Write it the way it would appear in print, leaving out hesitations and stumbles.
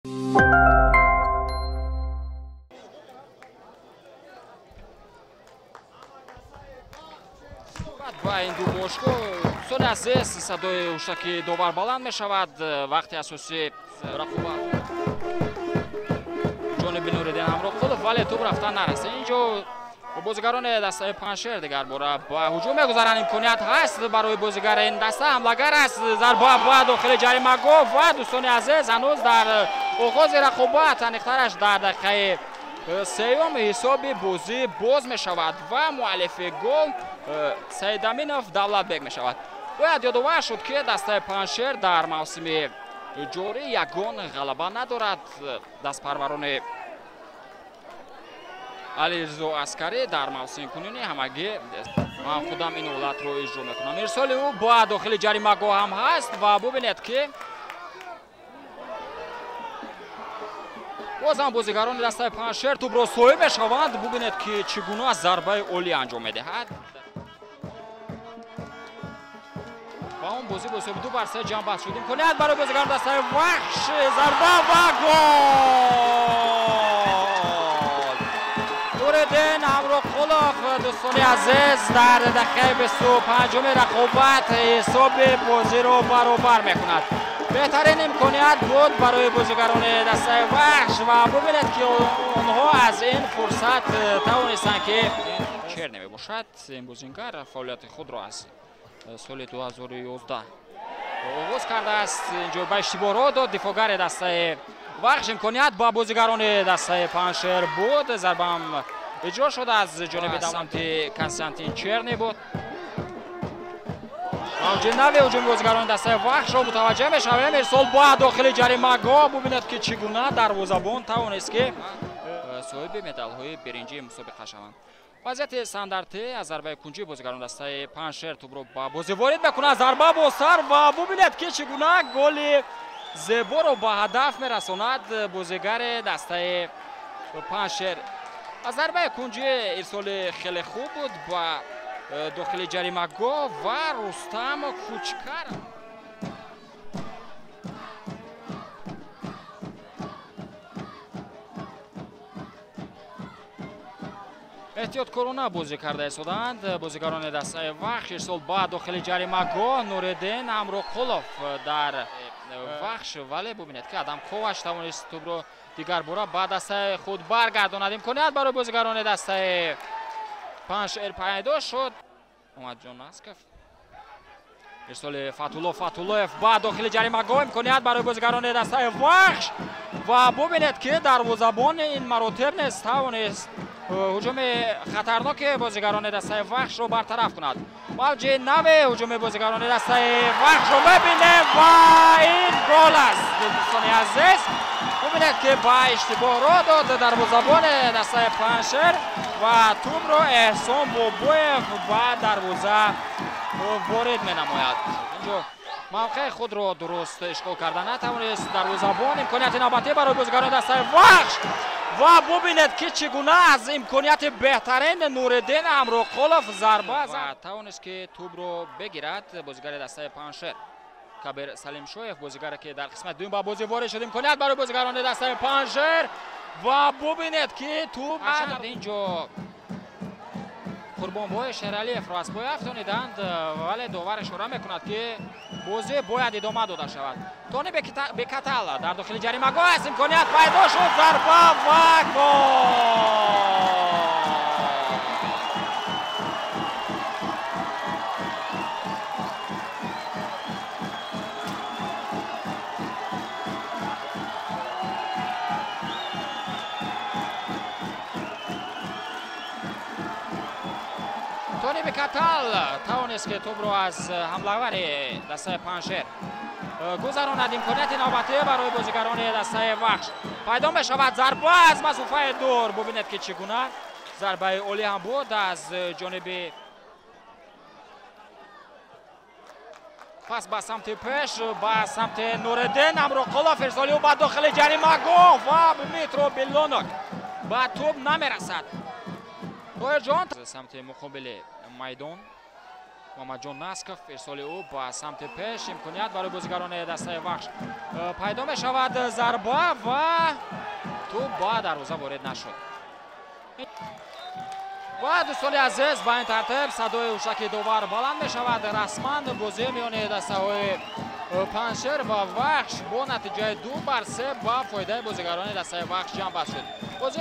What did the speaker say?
Ва ин ду бошгоҳ соли азиз садои ҳуштаки довар баланд мешавад. Вақти асосӣ рақобат ҷониби Нуриддин Ҳамроқулов, вале тӯб рафтан нарасид. Инҷо бозигарони дастаи Панҷшер дигар бора ба ҳуҷум мегузаранд. Имконият ҳаст барои бозигари ин даста, ҳамлагар аст, зарба ба дохили ҷаримагоҳ ва дӯстони азиз, ҳанӯз дар оғози рақобат, аниқтараш дар дақиқаи сеюм, ҳисоби бозӣ боз мешавад ва муаллифи гол Саидаминов Давлатбек мешавад. Бояд ёдовар шуд, ки дастаи Панҷшер дар мавсими ҷорӣ ягон ғалаба надорад. Дастпарварони Алирзо Аскарӣ дар мавсими кунунӣ ҳамагӣ ман худам ин ҳолатро иҷро мекунам. Ирсоли ӯ ба дохили ҷаримагоҳ ҳам ҳаст ва бубинед, ки боз ҳам бозигарони дастаи Панҷшер тӯбро соҳиб мешаванд. Бубинед, ки чӣ гуна зарбаи олӣ анҷом медиҳад ва он бозӣ бо ҳисоби 2-3 ҷамъбаст шуд. Имконият барои бозигарони дастаи Вахш, зарба ва гол! Нуриддин Ҳамроқулов, дӯстони азиз, дар дақиқаи 25-уми рақобат ҳисоби бозиро баробар мекунад. Беҳтарин имконият буд барои бозигарони дастаи Вахш ва бубинед, ки онҳо аз ин фурсат тавонистанд, ки чер намебошад. Ин бозингар фаъолияти худро аз соли 2011 оғоз кардааст. Инҷо ба иштибоҳ роҳ дод дифоъгари дастаи Вахш. Имконият ба бозигарони дастаи Панҷшер буд, зарбаам иҷро шуд аз ҷониби самти Константин Черни буд. Мавҷи нави ҳуҷуми бозигарони дастаи Вахшро мутаваҷҷеҳ мешавем. Ирсол ба дохили ҷаримагоҳ, бубинед, ки чӣ гуна дарвозабон тавонист, ки соҳиби медалҳои биринҷии мусобиқа шаванд. Вазъияти стандарти аз зарбаи кунҷии бозигарони дастаи Панҷшер тӯбро ба бозӣ ворид мекунад. Зарба бо сар ва бубинед, ки чӣ гуна голи зеборо ба ҳадаф мерасонад бозигари дастаи Панҷшер. Аз зарбаи кунҷӣ ирсоли хеле хуб буд ба дохили ҷаримагоҳ ва Рустам Кучкар эҳтиёткорона бозӣ карда истодаанд бозигарони дастаи Вахш. Ирсол ба дохили ҷаримагоҳ, Нуриддин Ҳамроқулов дар Вахш, вале бубинед, ки Адам Коваш тавонист тӯбро дигар бора ба дастаи худ баргардонад. Имконият барои бозигарони дастаи Панҷшер пайдо шуд. Омадҷон Асков, ирсоли Фатулло Фатуллоев ба дохили ҷаримагоҳ, имконият барои бозигарони дастаи Вахш ва бубинед, ки дарвозабони ин маротиб низ тавонист ҳуҷуми хатарноки бозигарони дастаи Вахшро бартараф кунад. Мавҷи нави ҳуҷуми бозигарони дастаи Вахшро мебинем ва ин гол аст, дӯстони азиз. Бубинед, ки ба иштибоҳ роҳ дод дарвозабони дастаи Панҷшер ва тӯбро Эҳсон Бобоев ба дарвоза ворид менамояд. Инҷо мавқеи худро дуруст ишғол карда натавонист дарвозабон. Имконияти навбатӣ барои бозигарони дастаи Вахш ва бубинед, ки чӣ гуна аз имконияти беҳтарин Нуриддин Ҳамроқулов зарба зад, тавонист, ки тӯбро бигирад бозигари дастаи Панҷшер Кабир Салимшоев, бозигаре ки дар қисмати дуюм ба бозӣ ворид шуд. Имконият барои бозигарони дастаи Панҷшер ва бубинед, ки тӯб инҷо Қурбонбои Шералиевро аз пой афтониданд, вале довар ишора мекунад, ки бозӣ бояд идома дода шавад. Тони Бекатал дар дохили ҷаримагоҳ аст, имконият пайдо шуд, зарба ва гол! Тони Бекатал тавонист, ки тӯбро аз ҳамлавари дастаи Панҷшер гузаронад. Имконияти навбатӣ барои бозигарони дастаи Вахш пайдо мешавад. Зарба аз масофаи дур, бубинед, ки чӣ гуна зарбаи олӣ ҳам буд аз ҷониби пас ба самти пеш, ба самти Нуриддин Ҳамроқулов. Ирсоли ӯ ба дохили ҷаримагоҳ ва Дмитро Белонок ба тӯб намерасад. Тоҳирҷон самти муқобили майдон Муҳаммадҷон Насков, ирсоли ӯ ба самти пеш, имконият барои бозигарони дастаи Вахш пайдо мешавад. Зарба ва тӯб ба дарвоза ворид нашуд. Ва дӯстони азиз, ба ин тартиб садои ҳушаки довар баланд мешавад. Расман бозии миёни дастаҳои Панҷшер ва Вахш бо натиҷаи 2-3 ба фоидаи бозигарони дастаи Вахш ҷамъбаст шуд.